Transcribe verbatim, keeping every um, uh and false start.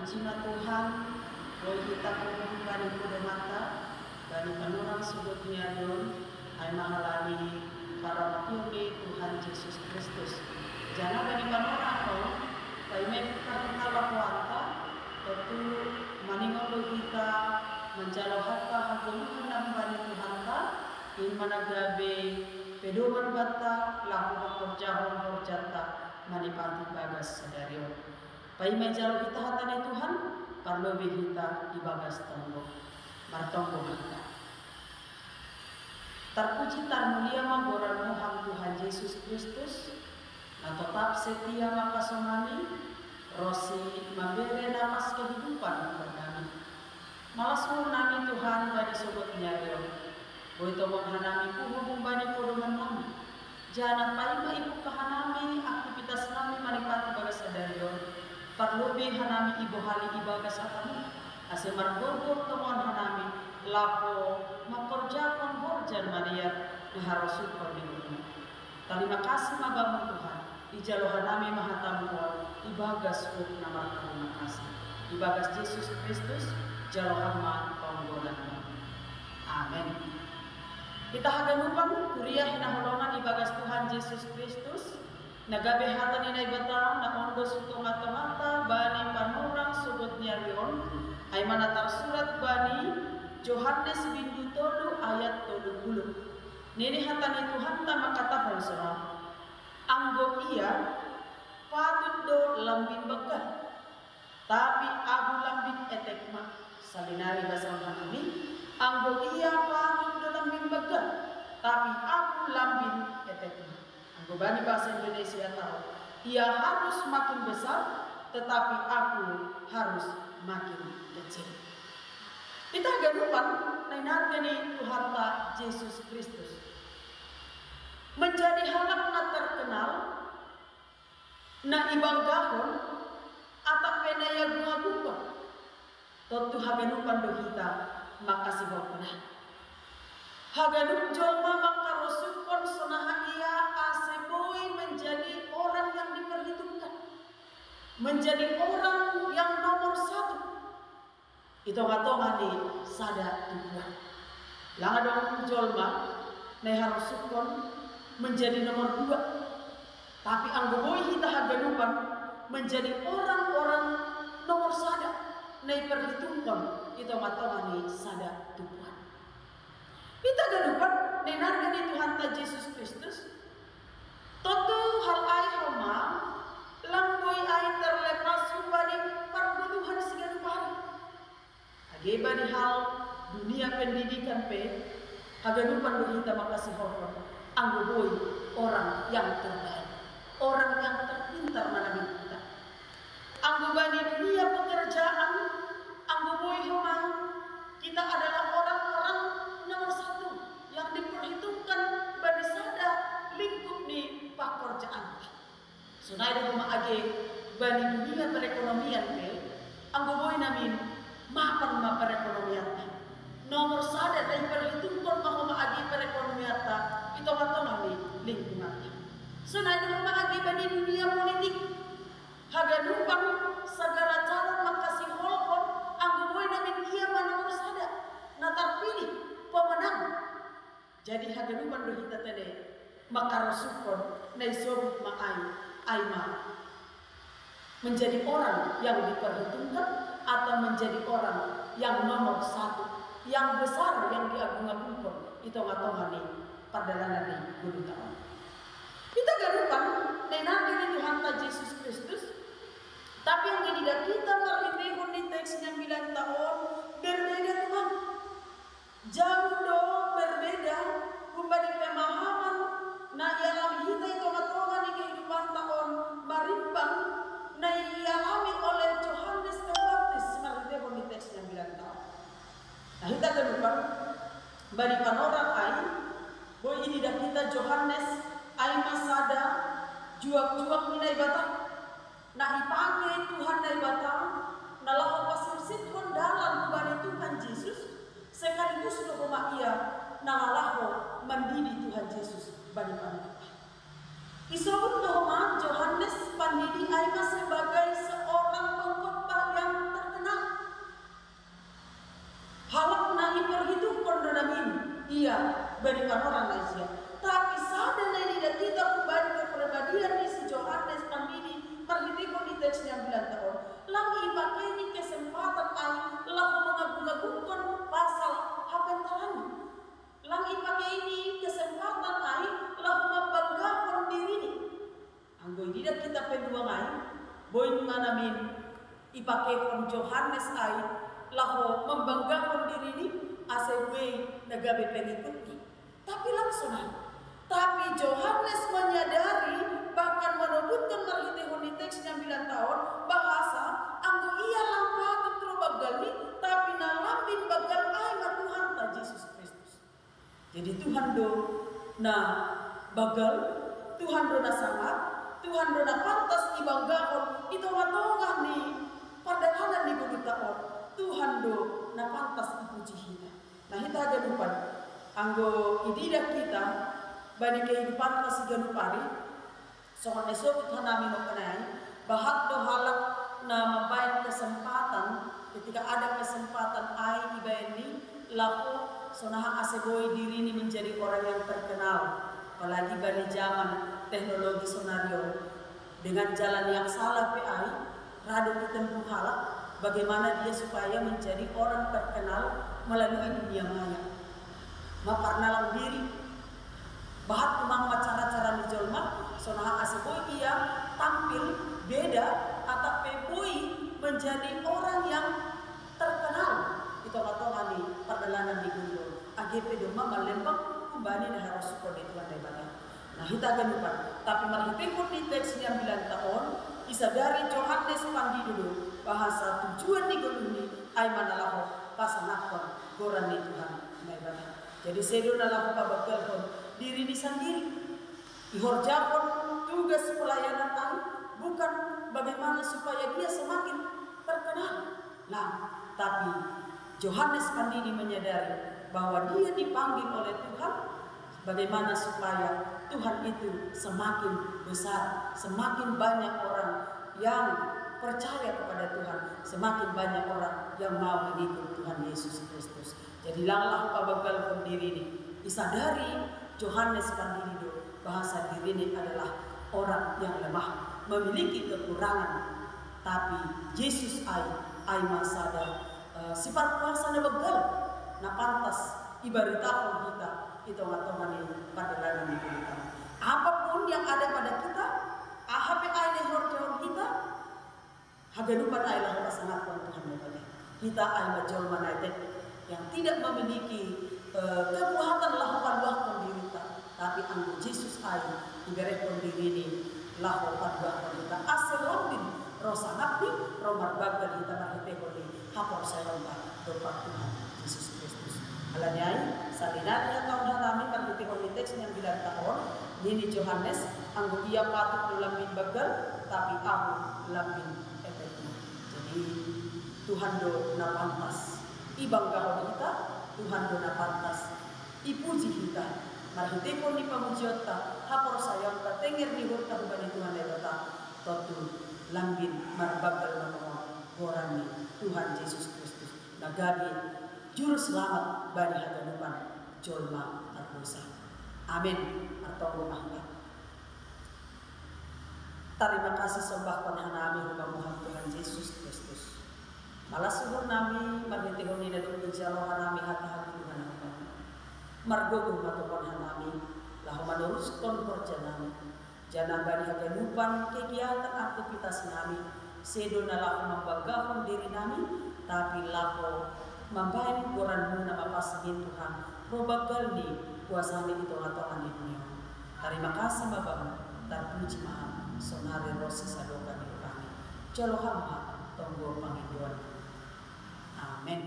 Puji ma Tuhan, boi hita puji bani pudamanta, bani panorang sogod ni ari on, ai ma halani parmatoion ni Tuhan Jesus Kristus. Jala bani panorang on, paima i pungkar ni lakoanta, tontu maningon do hita manjalo hata hagoluhan na humbani Tuhanta, in ma na gabe pedoman banta laho mangkorjahon horjanta manipatupasi sadari on. Paima ijalo hita hata ni Tuhan, parlobei hita ibagas tonggo. Martonggo ma hita. Tarpuji tarmulia ma goranMu Ham Tuhan Jesus Kristus, na totap setia mangkasomani, ronsi mambere napas kehidupan hubannami. Malas ma nami Tuhan bani sogod ni ari on. Boi tongon hanami puho humbani podomannami. Jala paima ipungka hanami aktivitasnami manipatupasi sadari on, parlobei hanami ibohali ibagas hataMu, ase margorgor tongon hanami laho mangkorjahon horja na madear na harosuhon ni goarMu. Tarima kasih ma Bamu Tuhan, ijalo hanami ma hataMu on ibagas uhum na martarima kasih. Ibagas Jesus Kristus, jalo Ham ma panggoranMu. Amen. Hita haganupan, huria hinaholongan ibagas Tuhan Jesus Kristus, na gabe hata ni Naibata na ondos hu tongatonganta bani panorang sogod ni ari on, ai ma na tarsurat bani Johannes bindu tolu ayat tolu pulu. Nini hata ni Tuhanta mangkatahon songon on: Anggo ia, patut do lambin banggal, tapi ahu lambin etek ma. Sali nari basahon hanami: Anggo ia, patut do lambin banggal, tapi ahu lambin etek ma. Anggo bani bahasa Indonesia tahu: Ia harus makin besar, tetapi aku harus makin kecil. Hita haganupan na hinarga ni Tuhanta Jesus Kristus, menjadi halak na terkenal, na ibanggahon, atap pe na iagung-agungkon. Tontu haganupan do hita mangkasiholhon. Haganup jolma mangkarosuhkon sonaha ia ase boi menjadi orang yang diperhitungkan, menjadi orang yang nomor satu. I tongatonga ni sada tubuan. Lang adong jolma na iharosuhkon menjadi nomor dua. Tapi anggo boi hita haganupan menjadi orang-orang nomor sada na iperhitungkon i tongatonga ni sada tubuan. Hita haganupan na hinarga ni Tuhanta Jesus Kristus, tontu hal ai homa, lang boi ai terlepas humbani pargoluhan siganup ari. Age bani hal dunia pendidikan pe, haganupan do hita mangkasiholhon, anggo boi orang yang terbaik, orang yang terpintar ma na binoto hita. Anggo bani dunia pekerjaan, anggo boi homa, kita adalah orang-orang nomor satu yang diperhitungkan bani sada lingkup ni pekerjaan. Sonai do homa age bani dunia perekonomian pe, anggo boi namin mapan ma perekonomianta. Nomor sada na iperhitungkon ma homa age perekonomianta i tongatonga ni lingkunganta. Sonai do homa age bani dunia politik. Haganupan sagala calon mangkasiholhon anggo boi namin ia ma nomor sada, na tarpilih, pemenang. Jadi haganupan do hita tene mangkarosuhkon na isobut ma ai, ai ma menjadi orang yang diperhitungkan atau menjadi orang yang nomor satu, yang besar, yang diagung-agungkon i tongatonga ni pardalanan ni ngolunta on. Hita haganupan na hinarga ni Tuhanta Jesus Kristus, tapi anggo ididah hita marhiteihon ni teks ni ambilanta on, berbeda, Tuhan. Jauh do berbeda humbani pemahaman na ialami hita i tongatonga ni kehidupanta on, marimbang na ialami oleh Johannes Pembaptis marhiteihon ni teks ni ambilanta on. Na hita haganupan, bani panorang ai, boi ididah hita Johannes ai ma sada juak-juak ni Naibata, na ipake Tuhan Naibata na laho pasirsirhon dalan humbani Tuhan Jesus, sekaligus do homa ia na lalaho mandidi Tuhan Jesus bani panorang. Isobut do homa Johannes Pandidi ai ma sebagai seorang pengkhotbah yang Kon Johannes ai laho mambanggahon dirini ase buei na gabe pengikutni. Tapi langsung ai. Tapi Johannes menyadari, bahkan manobutkon marhiteihon ni teks ni ambilan ta on, bahasa anggo ia lang patut ro banggalni, tapi na lambin banggal ai ma Tuhanta Jesus Kristus. Jadi Tuhan do na banggal, Tuhan do na sangap, Tuhan do na pantas ibanggahon i tonga-tonga ni pardalanan ni ngolunta on. Tuhan do na pantas ipuji hita. Nah, hita haganupan, anggo ididah hita bani kehidupanta siganup ari, songon na isobut hanami nongkanai, bahat do halak na mambaen kesempatan, ketika ada kesempatan ai ibaenni, laho sonaha ase boi dirini menjadi orang yang terkenal, apalagi bani zaman teknologi sonari on. Dengan jalan yang salah pe ai, ra do ditempuh halak bagaimana dia supaya menjadi orang terkenal melalui dunia maya. Maparnalang diri, bahat tumang ma cara-cara ni jolma, sonaha ase boi ia tampil beda, atap pe boi menjadi orang yang terkenal i tonga-tonga ni pardalanan ni ngolu. Age pe domma malembang humbani na harosuhon ni Tuhan Debata. Nah, hita haganupan, tapi marhiteihon ni teks ni ambilanta on, isadari Johannes Pandido do bahasa tujuan ni ngoluni ai ma na laho pasangapkon goran ni Tuhan Debata. Jadi sedo na laho pabanggalhon dirini sandiri. Ihorjahon tugas pelayanan ai bukan bagaimana supaya dia semakin terkenal. Nah, tapi Johannes Pandidi menyadari bahwa dia dipanggil oleh Tuhan bagaimana supaya Tuhan itu semakin besar, semakin banyak orang yang percaya kepada Tuhan, semakin banyak orang yang mau mengikut Tuhan Yesus Kristus. Jadi langlah pabanggalhon dirini. Isadari Johannes Pandidi do bahasa dirini adalah orang yang lemah, memiliki kekurangan. Tapi Jesus ai, ai ma sada, eh, sifat kuasa na banggal, na pantas ibaritahon hita i tonga-tonga ni pardalanan ni ngolunta. Apapun yang ada pada kita, aha pe ai na ihorjahon hita, haganupan ai laho pasangapkon Tuhan Debata. Hita ai ma jolma na etek yang tidak memiliki, eh, kekuatan laho paluahkon dirinta. Tapi anggo Jesus ai iberehon dirini laho paluahkon hita ase lambin ro sangapni, ro marbanggal hita marhiteihon ni haporsayaonta dompak Tuhan Jesus Kristus. Alani ai, sahali nari hatahon hanami marhiteihon ni teks ni ambilanta on, nini Johannes, anggo ia patut do lambin banggal, tapi ahu lambin etekna. Jadi Tuhan do na pantas ibanggahon hita, Tuhan do na pantas ipuji hita. Marhiteihon ni pamujionta, haporsayaonta, tenger ni uhurta hubani Tuhan Debata, tontu lambin marbanggal ma tongon goran ni Tuhan Jesus Kristus na gabe Juruselamat bani haganupan jolma pardosa. Amin. Martonggo ma hita. Tarima kasih sombahkon hanami hubamu Tuhan Jesus Kristus. Malas uhurnami marhiteihon ni na dung dijalo hanami hata hagoluhan hubamu. Margogoh ma tonggon hanami laho manoruskon horjanami. Janah bani haganupan kegiatan aktivitasnami, sedo na laho mambanggahon dirinami, tapi laho mambahen goranmu na mapansing in Tuhan, ro banggal ni kuasami i tonga-tonga ni dunia on. Tarima kasih ma Bapa, tarpuji ma Ham, sonari ro sisadokah ni rohami. Jalo Ham ma tonggo pangidoan. Amen.